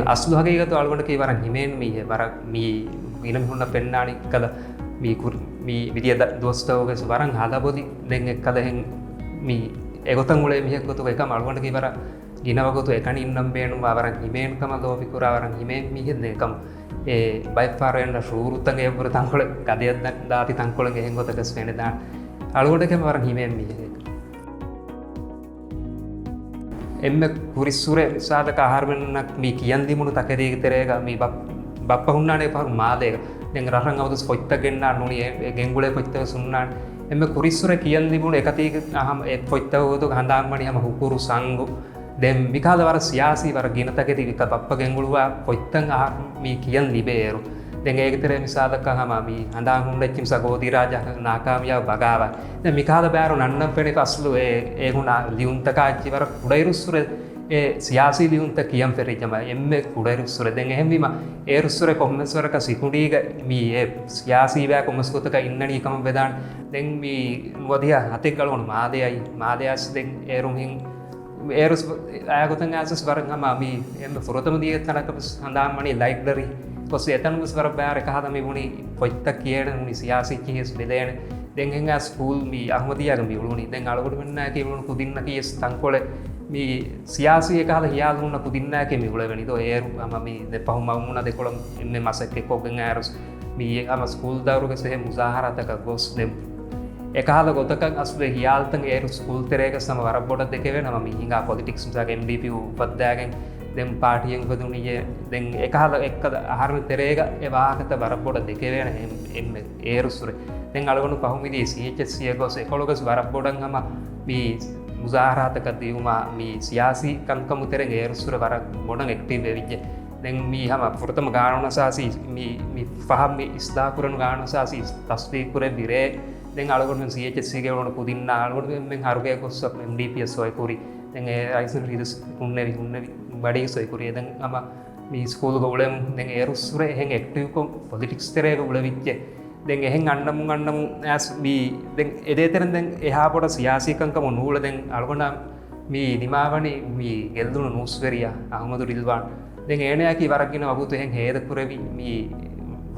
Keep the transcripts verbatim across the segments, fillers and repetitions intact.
އަސްލު ހަގީގަތު އަޅުގަނޑަކީ ވަރަށް ހިމޭން މީހެއް. ވަރަށް މި ގިނަ މީހުންނަށް ފެންނާނީ ކަލަ މި ކުރި-، މި މިދިޔަ ދަ-، ދުވަސްތަކުގެ ވަރަށް ހަލަބޮލި. ދެން އެއްކަލަ އެހެން މި އެގޮތަށް އުޅޭ މީހެއް ގޮތުގަ އެކަމް އަޅުގަނޑަކީ ވަރަށް ގިނަ ވަގުތު އެކަނި އިންނަން ބޭނުންވާ ވަރަށް ހިމޭން ކަމަށް ލޯބި ކުރާ ވަރަށް ހިމޭން މީހެއް. ދެން އެކަމް އެ ބައެއް ފަހަރު އެންނަ ޝުއޫރުތައް އެއަށްވުރެ ތަންކޮޅެއް ގަދަޔަށް ދާ-، ދާތި ތަންކޮޅެއް އެހެން ގޮތަކަސް ފެނެދާނެ. އަޅުގަނޑަކީ ވަރަށް ހިމޭން މީހެއް. އެންމެ ކުރިއްސުރެ މިސާލަކަށް އަހަރުމެންނަށް މި ކިޔަން ލިބުނު ތަކެތީގެ ތެރޭގަ މި ބަ-، ބައްޕަ ހުންނާނެ އެއް ފަހަރު މާލޭގަ. ދެން ރަށްރަށް އަބަދުވެސް ފޮތްތައް ގެންނާނެ ނޫނީ އެ، އެ ގެންގުޅޭ ފޮތްތަކެއް ހުންނާނެ. އެންމެ ކުރިއްސުރެ ކިޔަން ލިބުނު އެކަތީގެ އަހަ-، އެ ފޮތްތަކުގެ ގޮތުގަ ހަނދާންވަނީ ހަމަ ހުކުރު ސަނގު. ދެން މިކަހަލަ ވަރަށް ސިޔާސީ ވަރަށް ގިނަ ތަކެތި ކަ-، ބައްޕަ ގެންގުޅުވާ ފޮތްތައް އަހަ-، މި ކިޔަން ލިބޭ އޭރު. ދެން އޭގެ ތެރޭ މިސާލަކަށް ހަމަ މި ހަނދާން ހުންނަ އެއްޗި މިސާ ގޯދީ ރާޖާ ނާކާމިޔާބު ބަޣާވާތް. ދެން މިކަހަލަ ބާރު ނަންނަން ފެނިފަ އަސްލު އެ، އެ ހުންނަ ލިޔުންތަކާ އެއްޗި ވަރަށް ކުޑައިރުއްސުރެ އެ ސިޔާސީ ލިޔުންތައް ކިޔަން ފެށިއްޖެ ހަމަ އެންމެ ކުޑައިރުއްސުރެ. ދެން އެހެންވީމަ އޭރުއްސުރެ ކޮންމެސް ވަރަކަށް ސިކުނޑީގަ މި އެ ސިޔާސީ ބަޔަކު ކޮންމެސް ގޮތަކަށް އިންނަނީ ކަމަށް ވެދާނެ. ދެން މި ނުވަދިހަ ހަތެއްގަ އަޅުގަނޑު މާލެ އައީ. މާލެ އައިސް ދެން އޭރު މިހިން އޭރުސް އާގޮތަށް އައިސް ވަރަށް ހަމަ މި އެންމެ ފުރަތަމަ ދިޔަ ތަނަކަށް ވެސް ހަނދާން ވަނީ ލައިބްރަރީ. ގޮސް އެތަނުން ވެސް ވަރަށް ބާރަށް އެކަހަލަ މި ބުނީ ފޮތްތައް ކިޔޭނެ ނޫނީ ސިޔާސީ ކިޔޭސް ބެލޭނެ. ދެން އެހެން އައިސް ސްކޫލް މި އަހުމަދިއްޔާގަ މި އުޅުނީ. ދެން އަޅުގަނޑުމެންނާއެކީ އުޅުނު ކުދިންނަކީ ވެސް ތަންކޮޅެއް މި ސިޔާސީ އެކަހަލަ ހިޔާލު ހުންނަ ކުދިންނާއެކީ މި އުޅެވެނީ. ދޯ އޭރު ހަމަ މި ދެ ފަހު މައުމޫނާ ދެކޮޅަށް އެންމެ މަސައްކަތް ކޮށްގެން އައިރުސް މި ހަމަ ސްކޫލް ދައުރުގެ އެހެން މުޒާހަރާތަކަށް ގޮސް ދެން އެކަހަލަ ގޮތަކަށް އަސްލު އެ ހިޔާލުތައް އޭރު ސްކޫލް ތެރޭގަ ހަމަ ވަރަށް ބޮޑަށް ދެކެވޭނެ. ހަމަ މި ހިނގާ ޕޮލިޓިކްސް މިސާލަކަށް އެމްޑީޕީ އުފައްދާގެން ދެން ޕާޓީއެއް އުފެދުނީއޭ. ދެން އެކަހަލަ އެއްކަލަ އަހަރު ތެރޭގަ އެ ވާހަކަތައް ވަރަށް ބޮޑަށް ދެކެވޭނެ އެ-، އެންމެ އޭރުއްސުރެ. ދެން އަޅުގަނޑު ފަހު މިދިޔަ ސީއެޗްއެސްސީއެއް ގޮސް އެކޮޅުގަސް ވަރަށް ބޮޑަށް ހަމަ މި މުޒާހަރާތަކަށް ދިޔުމާ މި ސިޔާސީ ކަންކަމު ތެރެއިން އޭރުއްސުރެ ވަރަށް ބޮޑަށް އެކްޓިވް ވެވިއްޖެ. ދެން މި ހަމަ ފުރަތަމަ ގާނޫނުއަސާސީ މި، މި ފަހަށް މި އިސްލާހު ކުރެން ގާނޫނުއަސާސީ ތަސްވީގު ކުރެއްވި ރޭ، ދެން އަޅުގަނޑުމެން ސީއެޗްއެސްސީގެ އުޅުނު ކުދިންނާ އަޅުގަނޑުމެން ހަރުގެ ގޮއްސަ އެމްޑީޕީއަށް ސޮއިކުރި. ދެން އެ ރައީސް ރީދަސް ހުންނެވި، ހުންނެވި ބަޑީ ސޮއިކުރި. ދެން ހަމަ މި ސްކޫލުގަ އުޅެމުން ދެން އޭރުއްސުރެ އެހެން އެކްޓިވްކޮށް ޕޮލިޓިކްސް ތެރޭގަ އުޅެވިއްޖެ. ދެން އެހެން އަންނަމުން އަންނަމުން އައިސް މި ދެން އެދޭތެރެން ދެން އެހާ ބޮޑަށް ސިޔާސީ ކަންކަމުން ނޫޅެ ދެން އަޅުގަނޑަށް މި ދިމާވަނީ މި ގެއްލުނު ނޫސްވެރިޔާ އަހުމަދު ރިލްވާން. ދެން އޭނަޔަކީ ވަރަށް ގިނަ ވަގުތު އެހެން ހޭދަކުރެވި މި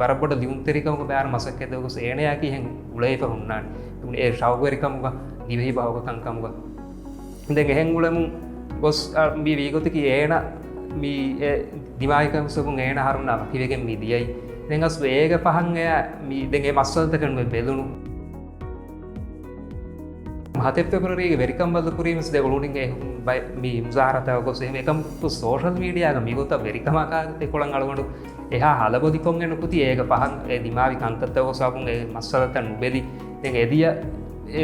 ވަރަށް ބޮޑަށް ލިޔުންތެރިކަމުގަ ބާރު މަސައްކަތްތަކުގަ އޭނަޔަކީ އެހެން އުޅެފަ ހުންނާނެ. އެ ޝައުގުވެރިކަމުގަ ދިވެހި ބަހުގަ ކަންކަމުގަ. ދެން އެހެން އުޅެމުން ގޮސް، އަ، މި ވީގޮތަކީ އޭނަ މި އެ ދިމާވި ކަންކަމުގަ އޭނަ އަހަރުންނާ ވަކިވެގެން މި ދިޔައީ. ދެން އަސްލު އޭގެ ފަހަން އެ މި ދެން އެ މައްސަލަތަކެއް ނުވެ ބެލުނު. ހަތެއް ފެބްރުއަރީގެ ވެރިކަން ބަދަލުކުރީމަސް ދެ އުޅުނީ އެ ބައި-، މި މުޒާހަރާތަކަށް ގޮސް އެހެން އެކަމަކު ސޯޝަލް މީޑިއާގަ މިގޮތަށް ވެރިކަމަކާ އެކޮޅަށް އަޅުގަނޑު އެހާ ހަލަބޮލިކޮށް އެ ނުކުތީ އޭގެ ފަހަން އެ ދިމާވި ކަންތައްތަކުގަ ސަބަބުން އެ މައްސަލަތައް ނުބެލި. ދެން އެދިޔަ އެ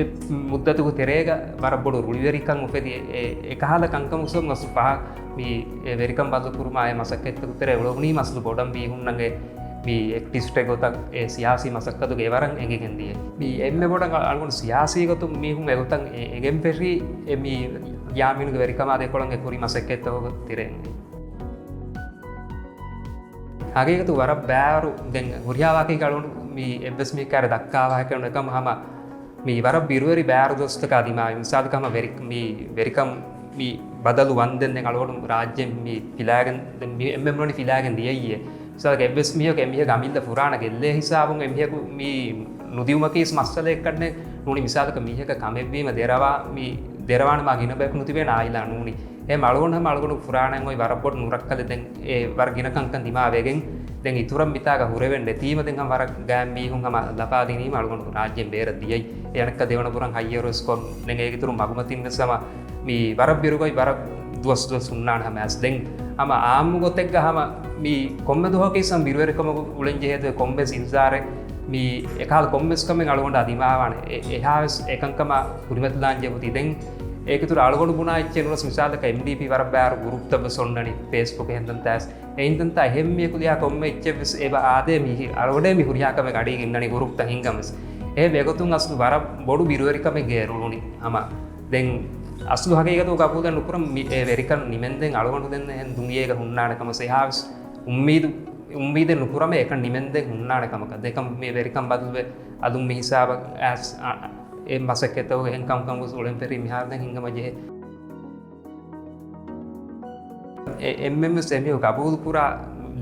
މުއްދަތުގެ ތެރޭގަ ވަރަށް ބޮޑު ރުޅިވެރިކަން އުފެދި އެ، އެ، އެކަހަލަ ކަންކަމުގަ ސަބަބުން ފަހަ މި އެ ވެރިކަން ބަދަލުކުރުމާ އެ މަސައްކަތްތަކުގެ ތެރޭ އުޅެވުނީ މަސްލު ބޮޑަށް މީހުންނަށް އެ މި އެކްޓިވިސްޓެއް ގޮތަށް އެ ސިޔާސީ މަސައްކަތުގެ އެވަރަށް އެނގިގެން ދިޔަ. މި އެންމެ ބޮޑަށް އަޅުގަނޑު ސިޔާސީ ގޮތުން މީހުން އެގޮތަށް އެ-، އެނގެން ފެށީ އެ މި ޔާމީނުގެ ވެރިކަމާ ދެކޮޅަށް އެ ކުރި މަސައްކަތްތަކުގެ ތެރެއިން. ހަގީގަތު ވަރަށް ބާރު ދެން ހުރިހާ ވާހަކައެއް އަޅުގަނޑު މި އެއްވެސް މީހަކާ ދައްކާ ވާހަކައެއް ނޫން. އެކަމަ ހަމަ މި ވަރަށް ބިރުވެރި ބާރު ދުވަސްތަކާ ދިމާވި މިސާލަކަށް ހަމަ ވެރި-، މި ވެރިކަން މި ބަދަލު ވަންދެން ދެން އަޅުގަނޑު ރާއްޖެ މި ފިލާގެން ދެން މި އެންމެ ބުނަނީ ފިލާގެން ދިޔައީ. މިސާލަކަށް އެއްވެސް މީހަކު އެމީހަކު އަމިއްލަ ފުރާނަ ގެއްލޭ ހިސާބުން އެމީހަކު މި ނުދިއުމަކީ މައްސަލައެއްކަންނެއް ނޫނީ. މިސާލަކަށް މީހަކަށް ކަމެއްވީމަ ދެރަވާ މި ދެރަވާނެ މާ ގިނަ ބަޔަކު ނުތިބޭނެ އާއިލާ ނޫނީ. އެހެން އަޅުގަނޑު ހަމަ އަޅުގަނޑު ފުރާނައިން އޮތް ވަރަށް ބޮޑު ނުރައްކަލެއް ދެން އެ ވަރަށް ގިނަ ކަންކަން ދިމާވެގެން ދެން އިތުރަށް މިތާގަ ހުރެވެން ނެތީމަ ދެން ހަމަ ވަރަށް ގާތް މީހުން ހަމަ ލަފާ ދިނީމަ އަޅުގަނޑު ރާއްޖޭން ބޭރަށް ދިޔައީ. އެ އަނެއްކާ ދެވަނަ ބުރަން ހައްޔަރުވެސް ކޮށް ދެން އޭގެ އިތުރުން މަގުމަތިން ވެސް ހަމަ މި ވަރަށް ބިރުގައި ވަރަށް ދުވަސް ދުވަސް ހުންނާނެ ހަމައަސް. ދެން ހަމަ އާއްމު ގޮތެއްގަ ހަމަ މި ކޮންމެ ދުވަހަކީ ހަމަ ބިރުވެރިކަމަކު އުޅެން ޖެހޭ ދުވަހެއް ކޮންމެސް އިންޒާރެއް މި އެކަހަލަ ކޮންމެސް ކަމެއް އަޅުގަނޑާ ދިމާވާނެ. އެ-، އެހާވެސް އެކަންކަމާ ކުރިމަތިލާން ޖެހޭ އޮތީ. ދެން އޭގެ އިތުރު އަޅުގަނޑު ބުނާ އެއްޗެއް ނުވެސް މިސާލަކަށް އެމްޑީޕީ ވަރަށް ބާރު ގުރޫޕްތައް ވެސް އޮންނަނީ ފޭސްބުކް އެހެން ތަންތާސް އެހިނދަންތާ އެހެން މީހަކު ލިޔާ ކޮންމެ އެއްޗެއްވެސް އެބަ އާދޭ މީހި އަޅުގަނޑޭ މި ހުރިހާ ކަމެއް އަޑީގަ އިންނަނީ ގުރޫޕްތައް ހިންގަންވެސް. އެހެން އެގޮތުން އަސްލު ވަރަށް ބޮޑު ބިރުވެރިކަމެއްގައި އެރުޅުނީ ހަމަ. ދެން އަސްލު ހަގީގަތު ގަބޫލެއް ނުކުރަން މި އެ ވެރިކަން ނިމެންދެން އަޅުގަނޑު ދެން އެހެން ދުނިޔޭގަ ހުންނާނެ ކަމަށް އެހާވެސް އުއްމީދު، އުއްމީދެއް ނުކުރަމޭ އެކަން ނިމެންދެން ހުންނާނެ ކަމަކަށް. ދެކަން މި ވެރިކަން ބަދަލުވެ އަލުން މި ހިސާބަށް އައިސް، އަ، އެ މަސައްކަތްތަކުގެ އެހެން ކަންކަން ގޮސް އުޅެން ފެށީ މިހާރު ދެން ހިނގަމަ ޖެހޭ. އެ-، އެންމެންވެސް އެމީހުން ގަބޫލުކުރާ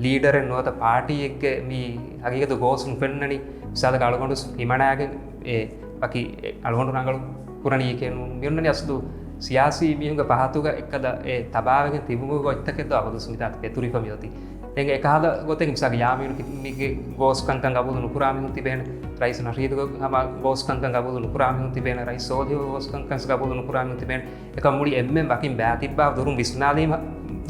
ލީޑަރެއް ނުވަތަ ޕާޓީއެއްގެ މި ހަގީގަތު ގޯސް ނުފެންނަނީ. މިސާލަކަށް އަޅުގަނޑު ހިމަނާގެން އެ ވަކި އެ އަޅުގަނޑު ރަނގަޅު ކުރަނީ ކެނު މިއޮންނަނީ އަސްލު ސިޔާސީ މީހުންގެ ފަހަތުގަ އެއްކަލަ އެ ތަބާވެގެން ތިބުމުގެ ގޮތްތަކެއް ދޯ އަބަދުސް މިތާ ފެތުރިފަ މިއޮތީ. ދެން އެކަހަލަ ގޮތެއް މިސާލަކަށް ޔާމީނު ކި-، މީގެ ގޯސް ކަންކަން ގަބޫލު ނުކުރާ މީހުން ތިބޭނެ، ރައީސް ނަޝީދުގެ ހަމަ ގޯސް ކަންކަން ގަބޫލު ނުކުރާ މީހުން ތިބޭނެ، ރައީސް ސޯލިހުގެ ގޯސް ކަންކަން ގަބޫލު ނުކުރާ މީހުން ތިބޭނެ. އެކަމް މުޅި އެންމެން ވަކިން ބާތިއްބާ ދުރުން ވިސްނާލީމަ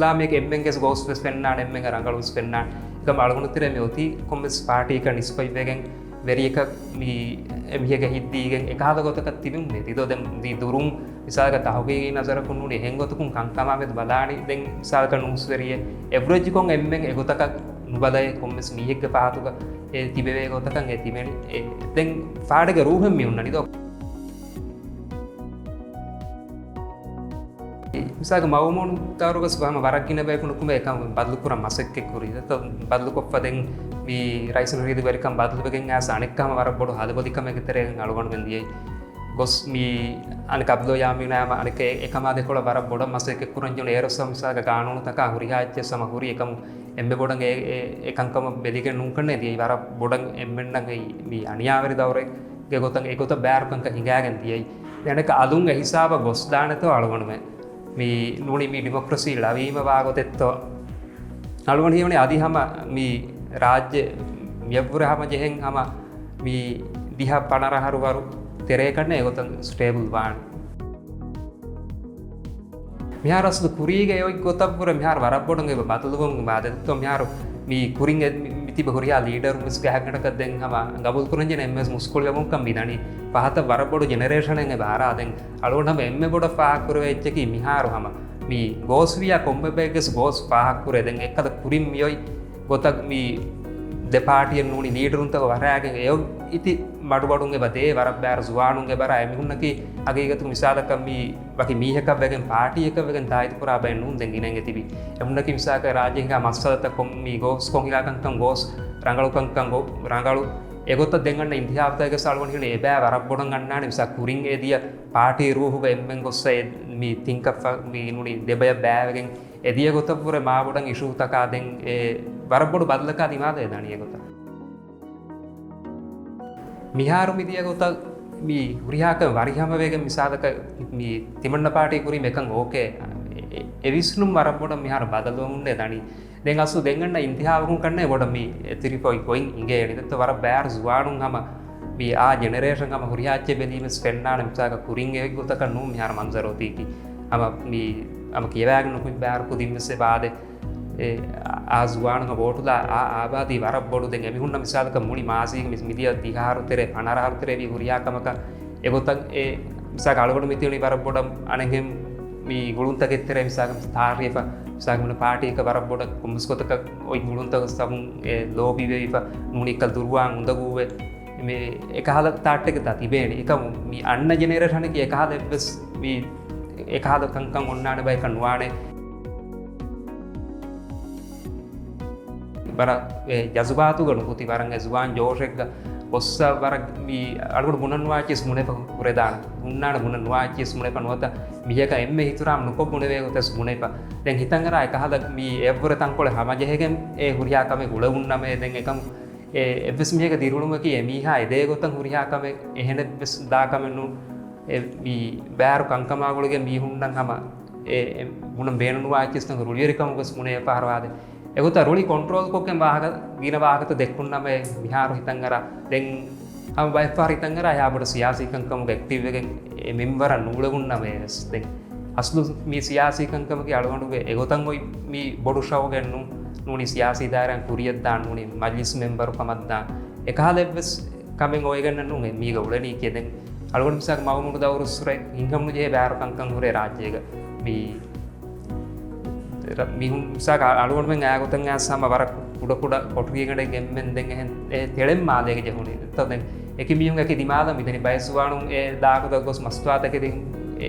ލާމެއް އެންމެންގެ ގޯސް ވެސް ފެންނާނެ، އެންމެންގެ ރަނގަޅު ވެސް ފެންނާނެ. އެކަމް އަޅުގަނޑު ތެރޭ މި އޮތީ ކޮންމެސް ޕާޓީއަކަށް ނިސްބަތްވެގެން ވެރިޔަކަށް މި އެމީހެއްގެ ހިތްދީގެން އެކަހަލަ ގޮތަކަށް ތިބެން މެދިދޯ. ދެން ދި ދުރުން މިސާލަކަށް ތަހުގީގީ ނަޒަރަކުން ނޫނީ އެހެން ގޮތަކުން ކަންކަމާ މެދު ބަލާނީ. ދެން މިސާލަކަށް ނޫސްވެރިއެއް އެވްރެޖްކޮށް އެންމެން އެގޮތަކަށް ނުބަލައޭ، ކޮންމެސް މީހެއްގެ ފަހަތުގަ އެ ތިބެވޭ ގޮތަކަށް އެ ތިބެނީ. އެ ދެން ފާޑެއްގެ ރޫހެއް މި އޮންނަނީ ދޯ. މިސާލަކަށް މައުމޫނު ދައުރުގަސް ހަމަ ވަރަށް ގިނަ ބަޔަކު ނުކުމެ އެކަން ބަދަލުކުރަން މަސައްކަތް ކުރީ. ދެތޯ ބަދަލުކޮށްފަ ދެން މި ރައީސް ނަޝީދު ވެރިކަން ބަދަލުވެގެން އައިސް އަނެއްކާ ހަމަ ވަރަށް ބޮޑު ހަލަބޮލިކަމެއްގެ ތެރެއިން އަޅުގަނޑުމެން ދިޔައީ. ގޮސް މި އަނެއް އަބްދުލް ޔާމީނާ ހަމަ އަނެއް އެ-، އެކަމާ ދެކޮޅަށް ވަރަށް ބޮޑަށް މަސައްކަތް ކުރަން ޖެހުނު. އޭރު ސަ މިސާލަކަށް ގާނޫނުތަކާ ހުރިހާ އެއްޗެއް ހަމަ ހުރި އެކަމު އެންމެ ބޮޑަށް އެ-، އެ-، އެކަންކަމަށް ބެލިގެން ނޫންކަންނޭ ދިޔައީ. ވަރަށް ބޮޑަށް އެންމެންނަށް އެ މި އަނިޔާވެރި ދައުރެއްގެ ގޮތަށް އެގޮތަށް ބޭރުކަންކަން ހިނގާގެން ދިޔައީ. ދެން އަނެއްކާ އަލުން އެ ހިސާބަށް ގޮސްދާނެތޯ އަޅުގަނޑުމެން. މި ނޫނީ މި ޑިމޮކްރަސީ ޅަވީމަ ވާގޮތެއްތޯ. އަޅުގަނޑު ހީވަނީ އަދި ހަމަ މި ރާއްޖެ މިއަށްވުރެ ހަމަ ޖެހެން ހަމަ މި ދިހަ ފަނަރަ އަހަރު ވަރު ތެރޭކަންނޭ އެގޮތަށް ސްޓޭބަލް ވާނެ. މިހާރު އަސްލު ކުރީގަ އޮތް ގޮތަށްވުރެ މިހާރު ވަރަށް ބޮޑުން އެބަ ބަދަލުވަން ވާދެ. ދެތޯ މިހާރު މި ކުރިން އެ-، މި، މި ތިބި ހުރިހާ ލީޑަރުންވެސް ގާތްގަނޑަކަށް ދެން ހަމަ ގަބޫލުކުރަންޖެހޭނެ އެންމެންވެސް މުސްކުޅިވަމުންކަން މި ދަނީ. ފަހަތަށް ވަރަށް ބޮޑު ޖެނެރޭޝަނެއް އެބަ އަރާ ދެން. އަޅުގަނޑު ހަމަ އެންމެ ބޮޑަށް ފާހަގަކުރެވޭ އެއްޗަކީ މިހާރު ހަމަ މި ގޯސްވިޔާ ކޮންމެ ބައެއްގެސް ގޯސް ފާހަގަކުރޭ. ދެން އެއްކަލަ ކުރިން މިއޮތް ގޮތަށް މި ދެ ޕާޓީއެއް ނޫނީ ލީޑަރުންތަކަށް ވަރާގެން އެއޮތް އިތި މަޑުމަޑުން އެބަ ދޭ. ވަރަށް ބޭރު ޒުވާނުން އެބަ އަރާ އެމީހުންނަކީ ހަގީގަތު މިސާލަކަށް މި ވަކި މީހަކަށް ވެގެން ޕާޓީއަކަށް ވެގެން ތާއީދު ކުރާ ބައެއް ނޫން ދެން ގިނައިން އެ ތިބި. އެމީހުންނަކީ މިސާލަކަށް ރާއްޖޭގެ މައްސަލަތައް ކޮން މި ގޯސް ކޮން ހިނގާ ކަންކަން ގޯސް ރަނގަޅު ކަންކަން ގޯ-، ރަނގަޅު އެގޮތަށް ދެން އަންނަ އިންތިހާބުތަކެއް ސަޅުވަނި ހިނގި އެބައި ވަރަށް ބޮޑަށް އަންނާނެ. މިސާ ކުރިން އެ ދިޔަ ޕާޓީ ރޫހުގަ އެންމެން ގޮއްސަ އެ މި ތިންކަށްފަ މި ނޫނީ ދެބަޔަށް ބައިވެގެން އެދިޔަ ގޮތަށްވުރެ މާބޮޑަށް އިޝޫތަކާ ދެން އެ ވަރަށް ބޮޑު ބަދަލަކާ ދިމާލަށް އެދަނީ އެގޮތަށް. މިހާރު މިދިޔަ ގޮތަށް މި ހުރިހާކަން ވަރިހަމަވެގެން މިސާލަކަށް މި ތިމަންނަ ޕާޓީ ކުރީމަ އެކަން އޯކޭ. އެ-، އެ-، އެވިސްނުން ވަރަށް ބޮޑަށް މިހާރު ބަދަލުވަމުންނޭ ދަނީ. ދެން އަސްލު ދެން އަންނަ އިންތިހާބަކުން ކަންނޭ ބޮޑަށް މި އެތިރިފޮތް ގޮތް އިނގޭނީ. ދެންތޯ ވަރަށް ބޭރު ޒުވާނުން ހަމަ މި އާ ޖެނެރޭޝަން ހަމަ ހުރިހާ އެއްޗެއް ބެލީމަސް ފެންނާނެ މިސާލަކަށް ކުރިން އެ ގޮތަކަށް ނޫން މިހާރު މަންޒަރު އޮތީކީ. ހަމަ މި ހަމަ ކިޔަވާގެން ނުކުތް ބޭރު ކުދިންވެސް އެބަ އާދޭ. އެ އާ ޒުވާނުން ވޯޓުލާ އާ އާބާދީ ވަރަށް ބޮޑު. ދެން އެމީހުންނަށް މިސާލަކަށް މުޅި މާޒީގެ މި-، މިދިޔަ ދިހަ އަހަރު ތެރޭ، ފަނަރަ އަހަރު ތެރޭ ވީ ހުރިހާ ކަމަކަށް އެގޮތަށް އެ މިސާލަކަށް އަޅުގަނޑު މި ތިޔަނީ ވަރަށް ބޮޑަށް އަނެއްހެން މި ގުޅުންތަކެއް ތެރޭ މިސާލަކަށް ތާރީފަށް، މިސާލަކަށް މި ޕާޓީއަކަށް ވަރަށް ބޮޑަށް ކޮންމެސް ގޮތަކަށް އޮތް ގުޅުންތަކުގެ ސަބަބުން އެ ލޯބިވެވިފަ ނޫނީ ކަލް ދުރުވާން އުނދަގޫވެ މި އެކަހަލަ ތާއްޓެއްގަ ތިބޭނެ. އެކަމު މި އަންނަ ޖެނެރޭޝަނަކީ އެކަހަލަ އެއްވެސް މި އެކަހަލަ ކަންކަން އޮންނާނެ ބަޔަކަށް ނުވާނެ. ވަރަށް އެ ޖަޒުބާތުގަ ނުކުތި ވަރަށް އެ ޒުވާން ޖޯޝެއްގަ ގޮއްސަ ވަރަށް މި އަޅުގަނޑު ބުނަން ނުވާ އެއްޗިސް ބުނެފަ ހުރެދާނެ. ހުންނާނެ ބުނަން ނުވާ އެއްޗިސް ބުނެފަ ނުވަތަ މީހަކަށް އެންމެ އިހްތިރާމް ނުކޮށް ބުނެވޭ ގޮތެއް ބުނެފަ. ދެން ހިތަށް އަރާ އެކަހަލަ މި އެއަށްވުރެ ތަންކޮޅެއް ހަމަޖެހިގެން އެ ހުރިހާ ކަމެއް އުޅެވުންނަމޭ. ދެން އެކަމު އެ އެއްވެސް މީހެއްގެ ދިރިއުޅުމަކީ އެ މީހާ އެދޭ ގޮތަށް ހުރިހާ ކަމެއް އެހެނެއްވެސް ދާ ކަމެއް ނޫން. އެ މި ބޭރު ކަންކަމާ ގުޅިގެން މީހުންނަށް ހަމަ އެ، އެ ބުނަން ބޭނުންވާ އެއްޗިސް ތަން ރުޅިވެރިކަމުގަސް ބުނެ ފަހަރު ވާދެ. އެގޮތަށް ރުޅި ކޮންޓްރޯލް ކޮށްގެން ވާހަކަ، ގިނަ ވާހަކަތައް ދެއްކުންނަމޭ މިހާރު ހިތަށް އަރާ. ދެން ހަމަ ބައެއްފަހަރު ހިތަށް އަރާ އެހާ ބޮޑަށް ސިޔާސީ ކަންކަމުގަ އެކްޓިވް ވެގެން އެ މިންވަރަށް ނޫޅެވުންނަމޭ ވެސް. ދެން އަސްލު މި ސިޔާސީ ކަންކަމަކީ އަޅުގަނޑުގެ އެގޮތަށް އޮތް މި ބޮޑު ޝައުގެއް ނޫން. ނޫނީ ސިޔާސީ ދާއިރާއިން ކުރިއަށްދާން، ނޫނީ މަޖްލިސް މެމްބަރު ކަމަށްދާން. އެކަހަލަ އެއްވެސް ކަމެއް އޮވެގެންނެއް ނޫން މީގަ އުޅެނީކީ. ދެން އަޅުގަނޑު މިސާލަކަށް މައުމޫނު ދައުރުއްސުރެ ހިނގަމުން ޖެހޭ ބޭރު ކަންކަން ހުރޭ ރާއްޖޭގަ. މި ރ-، މީހުން މިސާލަކަށް އަ-، އަޅުގަނޑުމެން އާ ގޮތަށް އައިސް ހަމަ ވަރަށް ކުޑަކުޑަ ކޮޓަރިގަނޑެއް ގެންމެން ދެން އެހެން އެ ތެޅެން މާލޭގަ ޖެހުނީ. ދެން އެކި މީހުން އެކި ދިމާލަށް މިދަނީ ބައެއް ޒުވާނުން އެ ދާކުދަ ގޮސް މަސްތުވާތަކެތި އެ،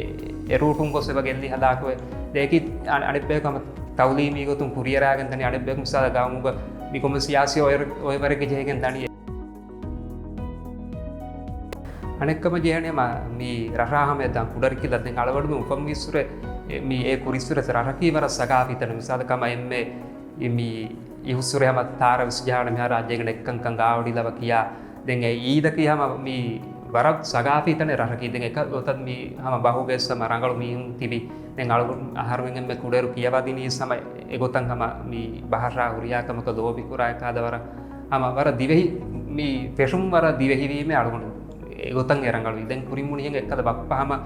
އެ ރޫޓުން ގޮސް އެބަ ގެއްލި ހަލާކުވެ. ދެން އެކި އަ-، އަނެއްބަޔަކު ހަމަ ތައުލީމީ ގޮތުން ކުރިއަރާގެން ދަނީ. އަނެއްބަޔަކު މިސާލަށް ގައުމުގަ މިކޮމެ ސިޔާސީ އޮއި-، އޮއިވަރެއްގެ ޖެހިގެން ދަނީ. އަނެއްކަމަށް ޖެހޭނެ މަ-، މި ރަށާ ހަމަ އެދާން ކުޑަރިކިލަ. ދެން އަޅުގަނޑުމެން އުފަންވީއްސުރެ މި އެ ކުރިއްސުރެ ރަށަކީ ވަރަށް ސަގާފީ ތަނެއް. މިސާލަކަށް ހަމަ އެންމެ މި އިހުއްސުރެ ހަމަ ތާރަ ވެސް ޖަހާނެ މިހާރު ރާއްޖޭގަ ނެއްކަންކަން ގާވަޑިލަވަ ކިޔާ. ދެން އެ އީދަކީ ހަމަ މި ވަރަށް ސަގާފީ ތަނެއް ރަށަކީ. ދެން އެކަ ގޮތަށް މި ހަމަ ބަހުގެ ވެސް ހަމަ ރަނގަޅު މީހުން ތިބި. ދެން އަޅުގަނޑު އަހަރުމެން އެންމެ ކުޑައިރު ކިޔަވާދިނީ ހަމަ އެގޮތަށް ހަމަ މި ބަހަށާ ހުރިހާ ކަމަކަށް ލޯބިކުރާ އެކާދަ ވަރަށް ހަމަ ވަރަށް ދިވެހި މި ފެށުން ވަރަށް ދިވެހިވީމޭ އަޅުގަނޑު އެގޮތަށް އެ ރަނގަޅުވީ. ދެން ކުރިން ބުނިހެން އެއްކަލަ ބައްޕަ ހަމަ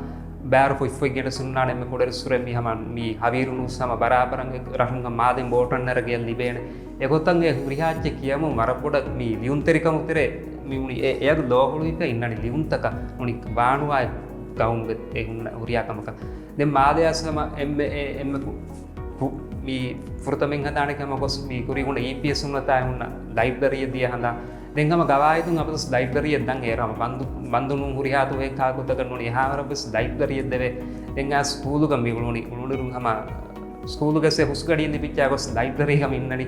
ބާރު ފޮތްފޮތް ގެނެސް ހުންނާނެ އެންމެ ކުޑައިރުއްސުރެ މި ހަމަ މި ހަވީރު ނޫސް ހަމަ ބަރާބަރަށް ރަށުން މާދެން ބޯޓަށް ނެރެގެން ލިބޭނެ. އެގޮތަށް އެ ހުރިހާ އެއްޗެއް ކިޔަމުން ވަރަށް ބޮޑަށް މި ލިޔުންތެރިކަމު ތެރޭ މި ބުނި އެ އެޔަށް ލޯހުޅުވިފަ އިންނަނީ ލިޔުންތަކަށް ނޫނީ ވާނުވާ ގައުމުގެ އެ ހުންނަ ހުރިހާ ކަމަކަށް. ދެން މާދެ އަސް ހަމަ އެންމެ އެ އެންމެ ކު-، ކު-، މި ފުރަތަމަ ހަދާނެ ކަމަށް ގޮސް މި ކުރި ހުންނަ އީޕީއެސް ހުންނަތާ ހުންނަ ލައިބްރަރީއެއް ދިޔަ ހަނދާން. ދެން ހަމަ ގަވާއިދުން އަބަދުސް ލައިބްރަރީއެއް ދަން އޭރު ހަމަ ބަންދު، ބަންދު ނޫން ހުރިހާ ދުވަހެއް ކާކުތަކަށް ނޫނީ އެހާވަރަށް ވެސް ލައިބްރަރީއެއް ދެވޭ. ދެން އާ ސްކޫލުގަ މި އުޅުނުއިރު ހަމަ ސްކޫލުގެ ސެ ހުސްގަޑިއެއް ލިބިއްޖާ ގޮސް ލައިބްރަރީގަ މި އިންނަނީ.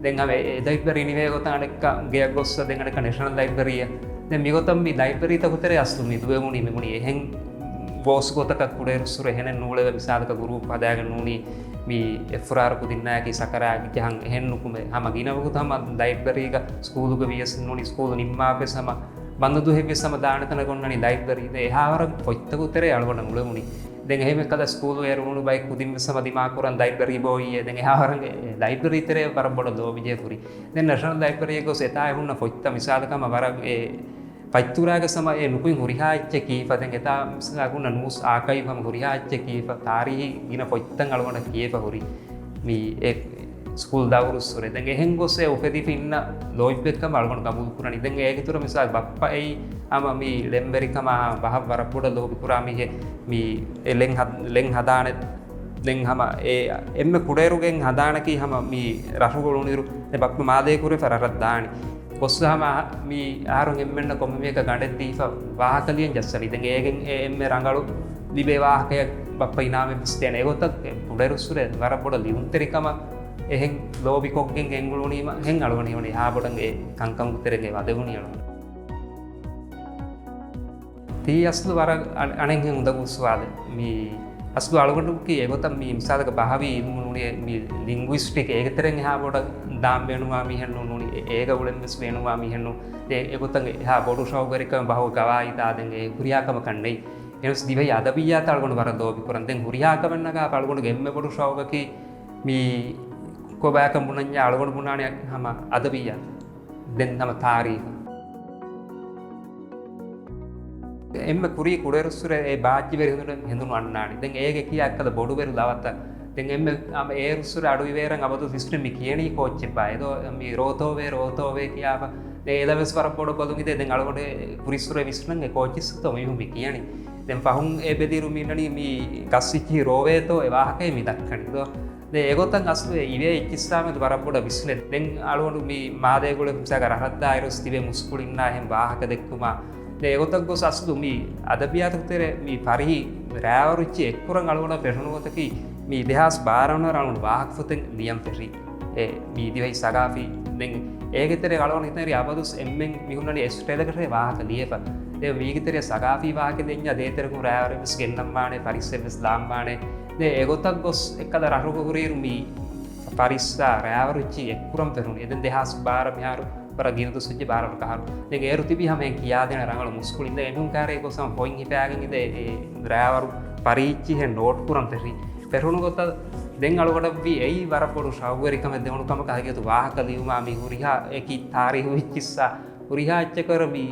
ދެން ހަމަ އެ، އެ ލައިބްރަރީ ނިވޭ ގޮތަށް އަނެއްކާ ގެޔަށް ގޮއްސަ ދެން އަނެއްކާ ނޭޝަނަލް ލައިބްރަރީއަށް. ދެން މިގޮތަށް މި ލައިބްރަރީތަކު ތެރޭ އަސްލު މި ދުވެވުނީ މި ބުނީ އެހެން ބޯސް ގޮތަކަށް ކުޑައިރުއްސުރެ އެހެނެއް ނޫޅެވޭ. މިސާލަކަށް ގުރޫޕް ހަދާގެން ނޫނީ މި އެއްފުރާރަކު ދިންނާއެކީ ސަކަރާތް ޖަހަން އެހެން ނުކުމެ. ހަމަ ގިނަ ވަގުތު ހަމަ ލައިބްރަރީގަ ސްކޫލުގަ ވިޔަސް ނޫނީ ސްކޫލު ނިންމާފަސް ހަމަ ބަންދު ދުވަހެއް ވިޔަސް ހަމަ ދާނެ ތަނަކަށް އޮންނަނީ ލައިބްރަރީ. ދެން އެހާވަރަށް ފޮތްތަކު ތެރޭ އަޅުގަނޑަށް އުޅެވުނީ. ދެން އެހެން އެއްކަލަ ސްކޫލު އޭރު ނޫނު ބައެއް ކުދިން ވެސް ހަމަ ދިމާކުރަން ލައިބްރަރީ ބޯއީއޭ. ދެން އެހާވަރަށް އެ ލައިބްރަރީ ތެރޭ ވަރަށް ބޮޑަށް ލޯބިޖެހޭ ކުރި. ދެން ނޭޝަނަލް ލައިބްރަރީއަށް ގޮސް އެތާ ހުންނަ ފޮތްތައް މިސާލަކަށް ހަމަ ވަރަށް އެ ފަތްތުރާގަ ހަމަ އެ ނުކުތް ހުރިހާ އެއްޗެއް ކީފަ، ދެން އެތާ މިސާލަކަށް ހުންނަ ނޫސް އާކައިވް ހަމަ ހުރިހާ އެއްޗެއް ކީފަ، ތާރީހީ ގިނަ ފޮތްތައް އަޅުގަނޑަށް ކިޔޭފަ ހުރި މި އެ ސްކޫލް ދައުރުއްސުރެ. ދެން އެހެން ގޮސް އެ އުފެދިފަ އިންނަ ލޯތްބެއްކަމަށް އަޅުގަނޑު ގަބޫލު ކުރަނީ. ދެން އޭގެ އިތުރަށް މިސާލް ބައްޕަ އެއީ ހަމަ މި ޅެންވެރިކަމާ ބަހަށް ވަރަށް ބޮޑަށް ލޯބި ކުރާ މީހެއް. މި އެ ޅެން ހަދ-، ޅެން ހަދާނެ. ދެން ހަމަ އެ އެންމެ ކުޑައިރުގެ ހަދާނަކީ ހަމަ މި ރަށުގަ އުޅުނުއިރު ދެން ބައްޕަ މާދޭ ކުރެފަ ރަށަށް ދާނީ. ގޮއްސަ ހަމަ މި އަހަރުން އެންމެންނަށް ކޮންމެ މީހަކަށް ގަނޑެއް ދީފަ ވާހަކަ ލިޔަން ޖައްސަނީ. ދެން އޭގެން އެ އެންމެ ރަނގަޅު ލިބޭ ވާހަކަޔަށް ބައްޕަ އިނާމެއް ވެސް ދޭނެ. އެގޮތަށް ކުޑައިރުއްސުރެ ވަރަށް ބޮޑަށް ލިޔުންތެރިކަމަށް އެހެން ލޯބިކޮށްގެން ގެންގުޅުނީމަ ހެން އަޅުގަނޑު ހީވަނީ އެހާ ބޮޑަށް އެ ކަންކަމުގެ ތެރޭގަ ވަދެވުނީ އަޅުގަނޑު. ތީ އަސްލު ވަރަށް އަން-، އަނެއްހެން އުނދަގޫ ސުވާލެއް. މި އަސްލު އަޅުގަނޑުގެ އެގޮތަށް މި މިސާލަކަށް ބަހަވީ އިލްމު ނޫނީ މި ލިންގުއިސްޓިކް އޭގެ ތެރެއިން އެހާ ބޮޑަށް ދާން ބޭނުންވާ މީހެއް ނޫ-، ނޫނީ އެ-، އޭގަ އުޅެން ވެސް ބޭނުންވާ މީހެއް ނޫ. އެ-، އެގޮތަށް އެހާ ބޮޑު ޝައުގުވެރިކަމެއް ބަހުގަ ގަވާއިދާ ދެން އެ ހުރިހާ ކަމަކަށް ނެތް. އެހެނަސް ދިވެހި އަދަބިއްޔާތަށް އަޅުގަނޑު ވަރަށް ލޯބި ކުރަން. ދެން ހުރިހާ ކަމެއް ނަގާފަ އަޅުގަނޑުގެ އެންމެ ބޮޑު ޝައުގަކީ މި ކޮބާކަން ބުނަންޏާ އަޅުގަނޑު ބުނާނެ ހަމަ އަދަބިއްޔާ. ދެން ހަމަ ތާރީޚު. އެންމެ ކުރީ ކުޑައިރުއްސުރެ އެ ބާއްޖަވެރި ހެނދުނު، ހެނދުނު އަންނާނީ. ދެން އޭގެ ކިޔާ އެއްކަލަ ބޮޑުވެރި ލަވަތައް. ދެން އެންމެ އަމަ އޭރުއްސުރެ އަޑު އިވޭރަން އަބަދު ސިސްޓަމް މި ކިޔަނީ ކޯއްޗެއްބާ އެދޯ މި ރޯތޯވޭ، ރޯތޯވޭ ކިޔާފަ. ދެން އެލަވެސް ވަރަށް ބޮޑު ބަލުން ދެ. ދެން އަޅުގަނޑު ކުރިއްސުރެ ވިސްނަން އެ ކޯއްޗެއްސުތޯ މީހުން މި ކިޔަނީ. ދެން ފަހުން އެ ބެލިއިރު މި އިންނަނީ މި ގަސް އިއްޗިހި ރޯވޭތޯ އެ ވާހަކައެއް މި ދައްކަނީ ދޯ. ދެން އެގޮތަށް އަސްލު އެ އިވޭ އެއްޗިއްސާމެދު ވަރަށް ބޮޑަށް ވިސްނެ. ދެން އަޅުގަނޑު މި މާދޭގުޅެ މިސާލަކަށް ރަށަށްދާއިރު ތިބޭ މުސްކުޅިންނާ އެހެން ވާހަކަ ދެއްކުމާ. ދެން އެގޮތަށް ގޮސް އަސްލު މި އަދަބިއްޔާތު ތެރޭ މި ފަރިހި ރާވަރުއްޗި އެއްކުރަން އަޅުގަނޑަށް ފެށުނު ގޮތަކީ މި ދެހާސް ބާރަ ވަނަ އަޅުގަނޑު ވާހަކަފޮތެއް ލިޔަން ފެށީ. އެ މި ދިވެހި ސަގާފީ. ދެން އޭގެ ތެރޭ އަޅުގަނޑު ހިތަށް އަބަދުސް އެންމެން މި ހުންނަނީ އެ ސްޓޭލަކަށޭ ވާހަކަ ލިޔެފަ. ދެން މީގެ ތެރޭ ސަގާފީ ވާހަކަ ދެންޏާ ދޭތެރެކުން ރާވަރެއް ވެސް ގެންނަންވާނެ، ފަރިއްސެއް ވެސް ލާންވާނެ. ދެން އެގޮތަށް ގޮސް އެއްކަލަ ރަށުގަ ހުރިއިރު މި ފަރިއްސާ ރާވަރުއްޗި އެއްކުރަން ފެށުނީ. އެ ދެން ދެހާސް ބާރަ މިހާރު ވަރަށް ގިނަ ދުވަސް ވެއްޖެ ބާރަ ވަރަކަށް އަހަރު. ދެން އޭރު ތިބީ ހަމަ އެހެން ކިޔާދޭނެ ރަނގަޅު މުސްކުޅިން. ދެން އެމީހުން ކާރޭ ގޮސް ހަމަ ފޮތް ހިފާގެން އިނދެ އެ ރާވަރު ފަރިއްޗި އެހެން ނޯޓް ކުރަން ފެށި. ފެށުނު ގޮތަށް ދެން އަޅުގަނޑަށް ވީ އެއީ ވަރަށް ބޮޑު ޝައުގުވެރިކަމެއް ދެވުނު ކަމަކަށް. ހަގީގަތު ވާހަކަ ލިޔުމާ މި ހުރިހާ އެކި ތާރީހު އިއްޗިއްސާ ހުރިހާ އެއްޗަކަށް މި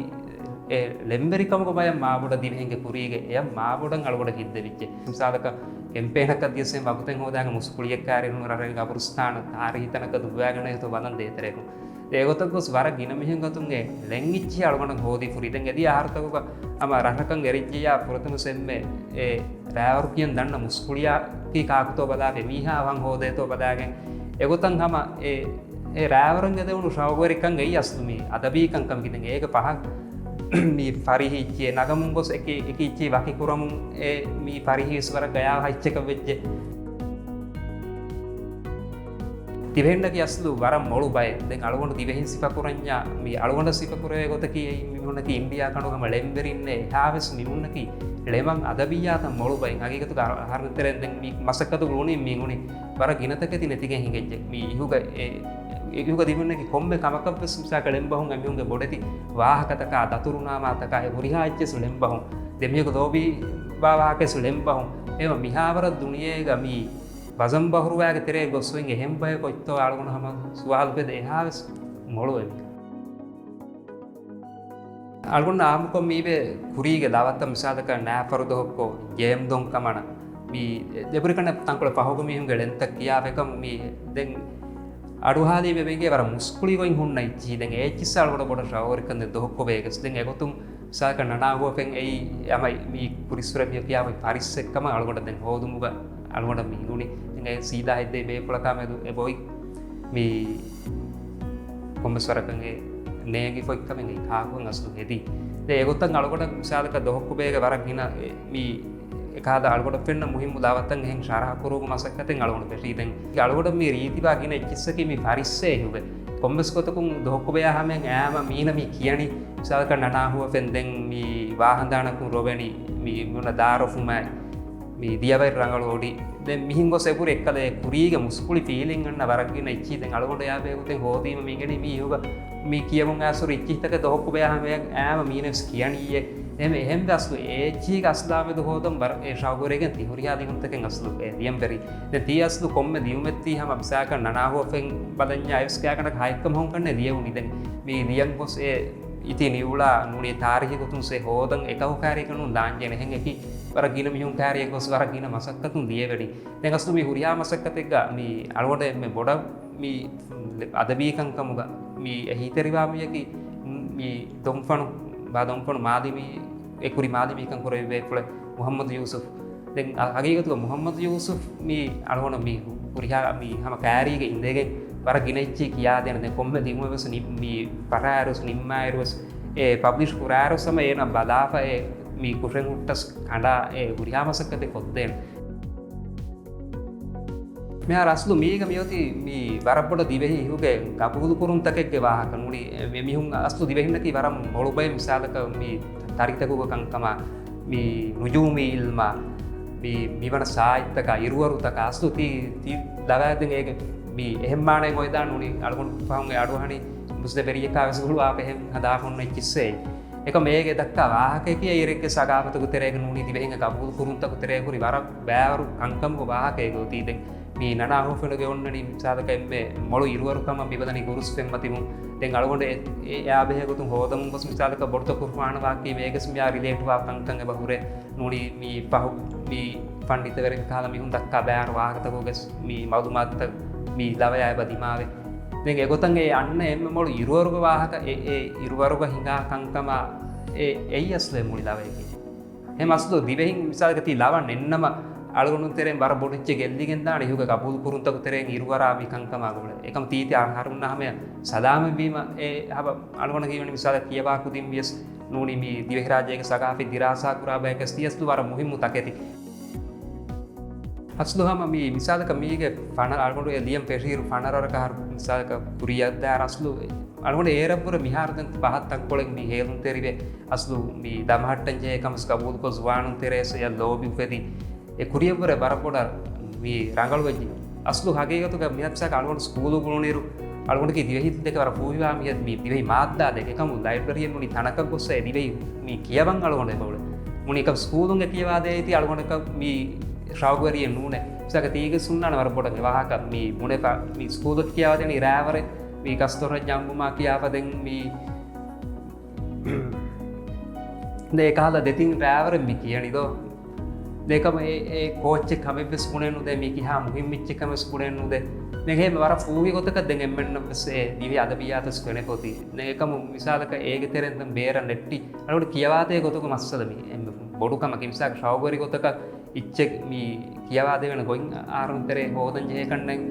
އެ ޅެންވެރިކަމުގަ ބަޔަށް މާބޮޑަށް ދިވެހިންގެ ކުރީގެ އެޔަށް މާބޮޑަށް އަޅުގަނޑަށް ހިތްދެވިއްޖެ. މިސާލަކަށް ކެމްޕޭނަކަށް ދިޔަސް އެހެން ވަގުތެއް ހޯދާގެން މުސްކުޅިއެއް ކާރިނު ރަށެއް ގަބުރުސްތާނަށް ތާރީހީ ތަނަކަށް ދުއްވާގަނެ ހިތު ވަނަން ދޭތެރޭގުން. އެގޮތަށް ގޮސް ވަރަށް ގިނަ މީހުން ގޮތުން އެ ޅެން އިއްޗިހި އަޅުގަނޑަށް ހޯދީ ފުރި. ދެން އެދި އަހަރުތަކުގަ ހަމަ ރަށަކަށް އެރިއްޖެޔާ ފުރަތަމަ ސެމްމެ އެ ރާވަރު ކިޔަން ދަންނަ މުސްކުޅިޔާ ކީ ކާކުތޯ ބަލާފަ މީހާ އަވަހަށް ހޯދޭތޯ ބަލާގެން އެގޮތަށް ހަމަ އެ، އެ ރާވަރުން އެދެވުނު ޝައުގުވެރިކަން އެއީ އަސްލު މި އަދަބީ ކަންކަމަކީ. ދެން އޭގެ ފަހަށް މި ފަރިހި އިއްޗި ނަގަމުން ގޮސް އެކި، އެކި އިއްޗި ވަކި ކުރަމުން އެ މި ފަރިހި ވެސް ވަރަށް ގަޔާވާ އެއްޗަކަށް ވެއްޖެ. ދިވެހިންނަކީ އަސްލު ވަރަށް މޮޅު ބައެއް. ދެން އަޅުގަނޑު ދިވެހިން ސިފަކުރަންޏާ، މި އަޅުގަނޑަށް ސިފަކުރެވޭ ގޮތަކީ އެއީ މި މީހުންނަކީ އިންޑިއާ ކަނޑުގަމަ ޅެންވެރިންނޭ. އެހާވެސް މީހުންނަކީ ޅެމަން އަދަބިއްޔާތަށް މޮޅު ބައެއް. ހަގީގަތުގަ އަހަރުން ތެރެއިން ދެން މި މަސައްކަތުގަ އުޅުނީ މީހުން ވަރަށް ގިނަ ތަކެތި ނެތިގެން ހިނގައްޖެ. މި އިހުގަ އެ، އިހުގަ ދިވެހިންނަކީ ކޮންމެ ކަމަކަށްވެސް މިސާލަކަށް ޅެންބަހުން އެމީހުންގެ ބޮޑެތި ވާހަކަތަކާ، ދަތުރުނާމާތަކާ، އެ ހުރިހާ އެއްޗެސް ޅެންބަހުން. ދެން މީހަކު ލޯބިވާ ވާހަކައެސް ޅެންބަހުން. އެވަ މިހާވަރަށް ދުނިޔޭގަ މި ވަޒަން ބަހުރުވާގެ ތެރޭ ގޮސް އޮތް އެހެން ބަޔަކު އޮތްތޯ އަޅުގަނޑު ހަމަ ސުވާލު ފެދޭ. އެހާވެސް މޮޅު އެމީހުން. އަޅުގަނޑު އާއްމުކޮށް މީބެ ކުރީގެ ދައުވަތަށް މިސާލަކަށް ނާފަރު ދޮހޮއްކޮ ގޭމް ދޮން ކަމަނަ މީ ދެބުރިކަން ތަންކޮޅެއް ފަހުގަ މީހުންގެ ޅެންތައް ކިޔާފައިކަމު މީ ދެން އަޑުހާލީ މެ ބެނގޭ ވަރަށް މުސްކުޅި ގޮތް ހުންނަ އިއްޗިހި. ދެން އޭއްޗިއްސާ އަޅުގަނޑަށް ބޮޑަށް ޝައުގުވެރިކަން ދެން ދޮހޮއްކޮ ބޭގަސް. ދެން އެގޮތުން މިސާލަކަށް ނަނާ ހުވަފެން އެއީ އަމަ މީ ކުރިއްސުރެ މި ކިޔާ އޮތް ފަރިއްސެއްކަމަށް އަޅުގަނޑަށް ދެން ހޯދުމުގަ އަޅުގަނޑަށް މި ހިނގުނީ. ދެން އެ ސީދާ ހެއްދެވި ބޭފުޅަކާ މެދު އެ ބޮއި މީ ކޮންމެސް ވަރަކަށް އެ ނޭނގިފޮތްކަމެއް އެ ކާކުން އަސްލު ހެދީ. ދެން އެގޮތަށް އަޅުގަނޑަށް މިސާލަކަށް ދޮހޮއްކު ބޭގަ ވަރަށް ގިނަ އެ މީ އެކަހަލަ އަޅުގަނޑަށް ފެންނަ މުހިއްމު ދައުވަތަށް އެހެން ޝަރަހަ ކުރުވުމުގެ މަސައްކަތެއް އަޅުގަނޑު ފެށީ. ދެން އަޅުގަނޑަށް މީ ރީތިވާ ގިނަ އެއްޗިއްސަކީ މި ފަރިއްސޭ އިހުގެ ކޮންމެސް ގޮތަކުން ދޮހޮއްކު ބެޔާ ހަމައިން އައިމަ މީނަ މީ ކިޔަނީ. މިސާލަކަށް ނަނާ ހުވަފެން ދެން މި ވާހަނދާނަކުން ރޮވެނީ، މި މި އޮންނަ ދާރޮފުމާއި، މި ދިޔަވައި ރަނގަޅު އޮޑި. ދެން މިހިން ގޮސް އެބުރި އެއްކަލަ އެ ކުރީގެ މުސްކުޅި ފީލިން އަންނަ ވަރަށް ގިނަ އެއްޗިހި. ދެން އަޅުގަނޑު އެއާ ބެހޭގޮތެއް ހޯދީމަ މި އިނގެނީ މީ އިހުގަ މި ކިޔަވުން އައިސް ހުރި އެއްޗިހިތަކެއް ދޮހޮއްކު ބެޔާ ހަމައަށް އައިމަ މީނަ ވެސް ކިޔަނީއޭ. އެހެން އެހެންވެ އަސްލު އެ އެއްޗިހިގެ އަސްލާ މެދު ހޯދަން ވަރަށް އެ ޝައުގުވެރިގެން ތި ހުރިހާ ލިޔުންތަކެއް އަސްލު އެ ލިޔަން ވެރި. ދެން ތީ އަސްލު ކޮންމެ ލިޔުމެއް ތީ ހަމަ މިސާލަކަށް ނަނާ ހުވަފެން ބަލަންޏާ އެވެސް ގާތްގަނޑަކަށް ހައެއްކަމަށް ހަމަ ކަންނޭ ލިޔެވުނީ. ދެން މި ލިޔަން ގޮސް އެ އިތި ނިއުޅާ ނޫނީ ތާރީހީ ގޮތުން ސެ ހޯދަން އެކަހު ކާރިއަކަށް ނޫން ދާންޖެހޭނެ. އެހެން އެކި ވަރަށް ގިނަ މީހުން ކާރިއަށް ގޮސް ވަރަށް ގިނަ މަސައްކަތުން ލިޔެވެނީ. ދެން އަސްލު މި ހުރިހާ މަސައްކަތެއްގަ މި އަޅުގަނޑަށް އެންމެ ބޮޑަށް މި އަދަބީ ކަންކަމުގަ މި އެހީތެރިވާ މީހަކީ މި ދޮންފަނު ބާ ދޮންފަނު މާލެ މި އެ ކުރި މާލެ މި ކަން ކުރެވި ބޭފުޅެއް މުހައްމަދު ޔޫސުފް. ދެން އަ، ހަގީގަތުގަ މުހައްމަދު ޔޫސުފް މި އަޅުގަނޑަށް މި ހުރިހާ މި ހަމަ ކާރީގަ އިނދެގެން ވަރަށް ގިނަ އެއްޗެއް ކިޔާދޭނެ. ދެން ކޮންމެ ދިއުމެއް ވެސް ނި، މި ފަށާއިރު ވެސް ނިންމާއިރު ވެސް އެ ޕަބްލިޝް ކުރާއިރު ވެސް ހަމަ އޭނަ ބަލާފަ އެ މި ކުށެއް ހުއްޓަސް ކަނޑާ އެ ހުރިހާ މަސައްކަތެއް ކޮށްދޭނެ. މިހާރު އަސްލު މީގަ މިއޮތީ މި ވަރަށް ބޮޑަށް ދިވެހި އިހުގެ ގަބޫލުކުރުންތަކެއްގެ ވާހަކަ ނޫނީ. އެ މީހުން އަސްލު ދިވެހިންނަކީ ވަރަށް މޮޅު ބައެއް މިސާލަކަށް މި ތަރިތަކުގެ ކަންކަމާ، މި ނުޖޫމީ އިލްމާ، މި މިވަނަ ސާއިތްތަކާ، އިރުވަރުތަކާ އަސްލު ތީ، ތީ ލަވައިދެން އޭގެ މި އެހެން މާނައެއް އޮތްދާން ނޫނީ. އަޅުގަނޑު ފަހުން އެ އަޑުއަހަނީ މުސްލިމް ވެރިއެއްކާ ވެސް ގުޅުވާފަ އެހެން ހަދާފަ އޮންނަ އެއްޗިއްސޭ. އެކަމް އޭގެ ދައްކާ ވާހަކަޔަކީ އޭރެއްގެ ސަގާފަތުގެ ތެރޭގަ ނޫނީ ދިވެހިންގެ ގަބޫލު ކުރުންތަކު ތެރޭ ހުރި ވަރަށް ބާރު ކަންކަމުގެ ވާހަކައެއް އޮތީ. ދެން މި ނަނާ ހުވަފެނުގެ އޮންނަނީ މިސާލަކަށް އެންމެ މޮޅު އިރުވަރު ކަމަށް މިބަލަނީ ގުރުސް ފެންމަތިވުން. ދެން އަޅުގަނޑު އެ، އެ، އެއާ ބެހޭ ގޮތުން ހޯދަމުން ގޮސް މިސާލަކަށް ބޮޑުތަ ޤުރުއާން ވާކީ މޭގެސް މިއާ ރިލޭޓްވާ ކަންކަން އެބަ ހުރޭ. ނޫނީ މި ފަހު މި ފަންޑިތަވެރިން ކަހަލަ މީހުން ދައްކާ ބާރު ވާހަކަތަކުގެ މި މައުލޫމާތުތައް މި ލަވަޔާ އެބަ ދިމާވޭ. ދެން އެގޮތަށް އެ އަންނަ އެންމެ މޮޅު އިރުވަރުގެ ވާހަކަ އެ، އެ އިރުވަރުގަ ހިނގާ ކަންކަމާ އެ، އެއީ އަސްލު އެ މުޅި ލަވަޔަކީ. ހެމަ އަސްލު ދިވެހިން މިސާލަކަށް ތީ ލަވަ ނެންނަމަ އަޅުގަނޑު ތެރެއިން ވަރަށް ބޮޑު އެއްޗެއް ގެއްލިގެން ދާނެ އިހުގެ ގަބޫލު ކުރުންތަކު ތެރެއިން އިރުވަރާ މި ކަންކަމާ ގުޅޭ. އެކަމް ތީތި އަހަރުންނަށް ހަމަޔަށް ސަލާމަތްވީމަ އެ ހަބަ އަޅުގަނޑަށް ކިޔަވަނީ މިސާލަށް ކިޔަވާ ކުދިން ވިޔަސް ނޫނީ މި ދިވެހިރާއްޖޭގެ ސަގާފަތް ދިރާސާ ކުރާ ބަޔަކަސް ތީ އަސްލު ވަރަށް މުހިއްމު ތަކެތި. އަސްލު ހަމަ މި މިސާލަކަށް މީގެ ފަނަރަ އަޅުގަނޑު އެ ލިޔަން ފެށިއިރު ފަނަރަ ވަރަކަށް އަހަރު މިސާލަކަށް ކުރިއަށްދާއިރު އަސްލު އަޅުގަނޑު އޭރަށްވުރެ މިހާރު ދެން ފަހަތް ތަންކޮޅެއް މި ހޭލުންތެރިވެ އަސްލު މި ދަމަހައްޓަންޖެހޭ ކަމަސް ގަބޫލުކޮށް ޒުވާނުން ތެރޭސް އެއަށް ލޯބި އުފެދި. އެ ކުރިއަށްވުރެ ވަރަށް ބޮޑަށް މި ރަނގަޅުވެއްޖެ. އަސްލު ހަގީގަތުގަ މިހާރު މިސާލަކަށް އަޅުގަނޑު ސްކޫލު ގުޅުނުއިރު އަޅުގަނޑަކީ ދިވެހި ދެކެ ވަރަށް ފޫހިވާ މީހެއް މި ދިވެހި މާއްދާ ދެކެ ކަމު ލައިބްރަރީއެއް ނޫނީ ތަނަކަށް ގޮއްސަ އެ ދިވެހި މި ކިޔަވަން އަޅުގަނޑު އެބައުޅެ. ނޫނީ ކަމް ސްކޫލުން އެ ކިޔަވާދޭތީ އަޅުގަނޑަކަށް މި ޝައުގުވެރިއެއް ނޫނޭ. މިސާލަކަށް ތީގެ ސުންނާނެ ވަރަށް ބޮޑަށް އެ ވާހަކަ މި ބުނެފަ މި ސްކޫލަށް ކިޔަވާދޭނީ ރާވަރެ މި ގަސްދޮށަށް ޖަނބުމާ ކިޔާފަ ދެން މި ދެ އެކަހަލަ ދެތިން ރާވަރެއް މި ކިޔަނި ދޯ. ދެކަމަ އެ، އެ ކޯއްޗެއް ކަމެއްވެސް ބުނެއް ނުދޭ، މީ ކިހާ މުހިއްމު އެއްޗެއް ކަމެއްވެސް ބުނެއް ނުދޭ. ދެން ހޭ ވަރަށް ފޫހި ގޮތަކަށް ދެން އެންމެންނަށްވެސް އެ ދިވެހި އަދަބިއްޔާތުވެސް ފެނެފަ އޮތީ. ދެން އެކަމު މިސާލަކަށް އޭގެ ތެރެއިން ދެން ބޭރަށް ނެއްޓި އަޅުގަނޑު ކިޔަވާދޭ ގޮތުގެ މައްސަލަ މީ އެންމެ ބޮޑު ކަމަކީ. މިސާލަކަށް ޝައުގުވެރި ގޮތަކަށް އިއްޗެއް މި ކިޔަވާދެވޭނެ ގޮތް އަހަރުން ތެރޭ ހޯދަން ޖެހޭ ކަންނޭނގެ.